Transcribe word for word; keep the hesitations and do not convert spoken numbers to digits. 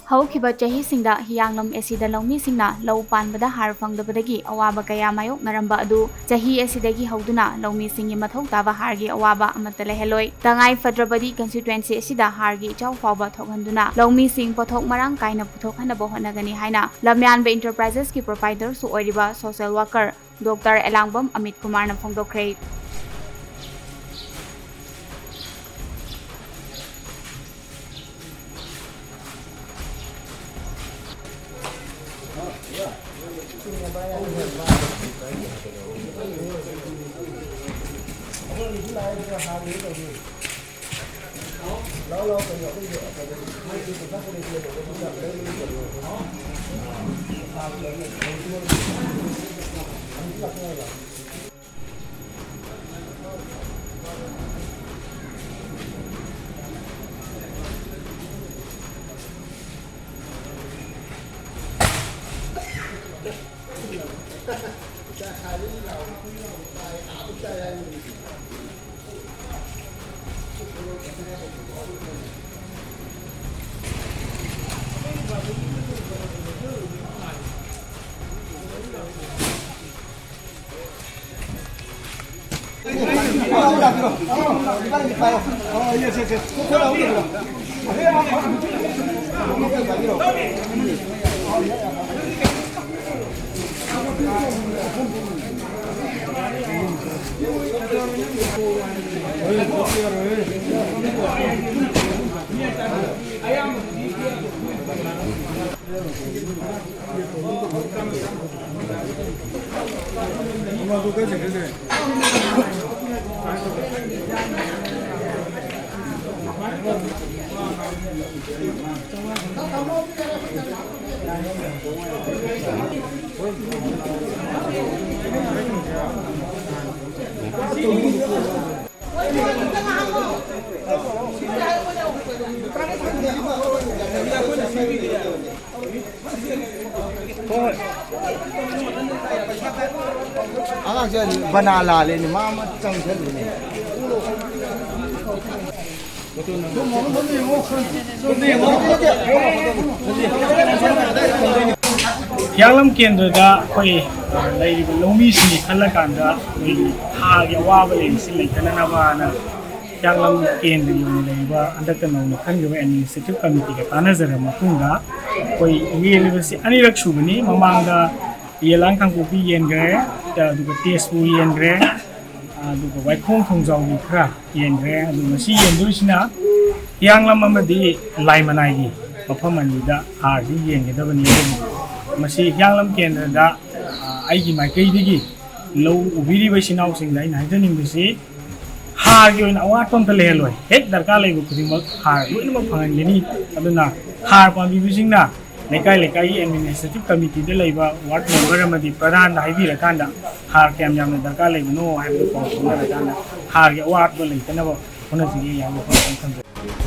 ꯍꯧꯈꯤꯕ ꯆꯍꯤꯁꯤꯡꯗ ꯍꯤꯌꯥꯡꯂꯝ ꯑꯦꯁꯤꯗ ꯂꯧꯃꯤꯁꯤꯡꯅ ꯂꯧ ꯄꯥꯟꯕꯗ ꯍꯥꯔ ꯐꯪꯗꯕꯗꯒꯤ ꯑꯋꯥꯕ ꯀꯌꯥ ꯃꯥꯌꯣꯛꯅꯔꯝꯕ ꯑꯗꯨ ꯆꯍꯤ ꯑꯁꯤꯗꯒꯤ ꯍꯧꯗꯨꯅ ꯂꯧꯃꯤꯁꯤꯡꯒꯤ ꯃꯊꯧ ꯇꯥꯕ ꯍꯥꯔꯒꯤ ꯑꯋꯥꯕ ꯑꯃꯠꯇ ꯂꯩꯍꯜꯂꯣꯏ꯫ ꯇꯉꯥꯏ ꯐꯗ꯭ꯔꯕꯗꯤ constituency ꯑꯁꯤꯗ ꯍꯥꯔꯒꯤ ꯏꯆꯥꯎ ꯐꯥꯎꯕ ꯊꯣꯛꯍꯟꯗꯨꯅ ꯂꯧꯃꯤꯁꯤꯡ ꯄꯣꯠꯊꯣꯛ ꯃꯔꯥꯡ ꯀꯥꯏꯅ ꯄꯨꯊꯣꯛꯍꯟꯅꯕ ꯍꯣꯠꯅꯒꯅꯤ ꯍꯥꯏꯅ ꯂꯝꯌꯥꯟꯕ Enterprises ꯀꯤ proprietor ꯁꯨ ꯑꯣꯏꯔꯤꯕ social worker Doctor ꯑꯦꯂꯥꯡꯕꯝ ꯑꯃꯤꯠ ꯀꯨꯃꯥꯔꯅ ꯐꯣꯡꯗꯣꯛꯈ꯭ꯔꯦ꯫ ꯑꯉꯥꯡꯁꯦ ꯕꯅꯥ ꯂꯥꯜꯂꯦꯅꯦ, ꯃꯥ ꯑꯃ ꯆꯪꯁꯜꯂꯨꯅꯦ꯫ ꯍꯤꯌꯥꯡꯂꯝ ꯀꯦꯟꯗ꯭ꯔꯗ ꯑꯩꯈꯣꯏ, ꯑ, ꯂꯩꯔꯤꯕ ꯂꯧꯃꯤꯁꯤꯡꯒꯤ ꯈꯜꯂꯀꯥꯟꯗ ꯑꯩꯈꯣꯏꯒꯤ ꯍꯥꯔꯒꯤ ꯑꯋꯥꯕ ꯂꯩꯕꯁꯤ ꯂꯩꯇꯅꯅꯕꯅ ꯍꯤꯌꯥꯡꯂꯝ ꯀꯦꯟꯗ꯭ꯔꯒꯤ ꯑꯣꯏꯅ ꯂꯩꯔꯤꯕ ꯍꯟꯗꯛꯇ ꯅꯧꯅ ꯈꯟꯈꯤꯕ ꯑꯦꯗꯃꯤꯅꯤꯁꯇ꯭ꯔꯦꯇꯤꯚ ꯀꯃꯤꯇꯤꯒ ꯇꯥꯟꯅꯖꯔꯕ ꯃꯇꯨꯡꯗ ꯑꯩꯈꯣꯏ ꯌꯦꯜꯂꯤꯕꯁꯤ ꯑꯅꯤꯔꯛ ꯁꯨꯕꯅꯤ꯫ ꯃꯃꯥꯡꯗ ꯌꯦꯂꯥꯡ ꯀꯥꯡꯄꯣꯛꯄꯤ ꯌꯦꯟꯈ꯭ꯔꯦ, ꯑꯗꯨꯒ ꯇꯦꯖꯄꯨꯔ ꯌꯦꯟꯈ꯭ꯔꯦ, ꯑꯗꯨꯒ ꯋꯥꯏꯈꯣꯡ ꯊꯣꯡꯖꯥꯎꯒꯤ ꯈꯔ ꯌꯦꯟꯈ꯭ꯔꯦ꯫ ꯑꯗꯨ ꯉꯁꯤ ꯌꯦꯟꯗꯣꯏꯁꯤꯅ ꯍꯤꯌꯥꯡꯂꯝ ꯑꯃꯗꯤ ꯂꯥꯏꯃꯅꯥꯏꯒꯤ ꯃꯐꯝ ꯑꯅꯤꯗ ꯍꯥꯔꯁꯤ ꯌꯦꯟꯒꯗꯕꯅꯤ꯫ ꯑꯗꯨꯕꯨ ꯃꯁꯤ ꯍꯤꯌꯥꯡꯂꯝ ꯀꯦꯟꯗ꯭ꯔꯗ, ꯑ, ꯑꯩꯒꯤ ꯃꯥꯏꯀꯩꯗꯒꯤ ꯂꯧ ꯎꯕꯤꯔꯤꯕ ꯏꯆꯤꯟ ꯏꯅꯥꯎꯁꯤꯡꯗ ꯑꯩꯅ ꯍꯥꯏꯖꯅꯤꯡꯕꯁꯤ, ꯍꯥꯔꯒꯤ ꯑꯣꯏꯅ ꯑꯋꯥꯠꯄ ꯑꯝꯇ ꯂꯩꯍꯜꯂꯣꯏ꯫ ꯍꯦꯛ ꯗꯔꯀꯥꯔ ꯂꯩꯕ ꯈꯨꯗꯤꯡꯃꯛ ꯍꯥꯔ ꯂꯣꯏꯅꯃꯛ ꯐꯪꯍꯟꯒꯅꯤ꯫ ꯑꯗꯨꯅ ꯍꯥꯔ ꯄꯥꯝꯕꯤꯕꯁꯤꯡꯅ ꯂꯩꯀꯥꯏ ꯂꯩꯀꯥꯏꯒꯤ ꯑꯦꯗꯃꯤꯅꯤꯁꯇ꯭ꯔꯦꯇꯤꯚ ꯀꯃꯤꯇꯤꯗ ꯂꯩꯕ ꯋꯥꯔꯗ ꯃꯦꯝꯕꯔ ꯑꯃꯗꯤ ꯄ꯭ꯔꯙꯥꯟꯗ ꯍꯥꯏꯕꯤꯔꯀꯥꯟꯗ ꯍꯥꯔ ꯀꯌꯥꯝ ꯌꯥꯝꯅ ꯗꯔꯀꯥꯔ ꯂꯩꯕꯅꯣ ꯍꯥꯏꯕꯗꯨ ꯄꯥꯎ ꯐꯥꯎꯅꯔꯀꯥꯟꯗ ꯍꯥꯔꯒꯤ ꯑꯋꯥꯠꯄ ꯂꯩꯇꯅꯕ ꯍꯣꯠꯅꯁꯤꯒꯦ꯫ ꯌꯥꯝꯅ ꯐꯖꯅ ꯊꯝꯖꯔꯦ꯫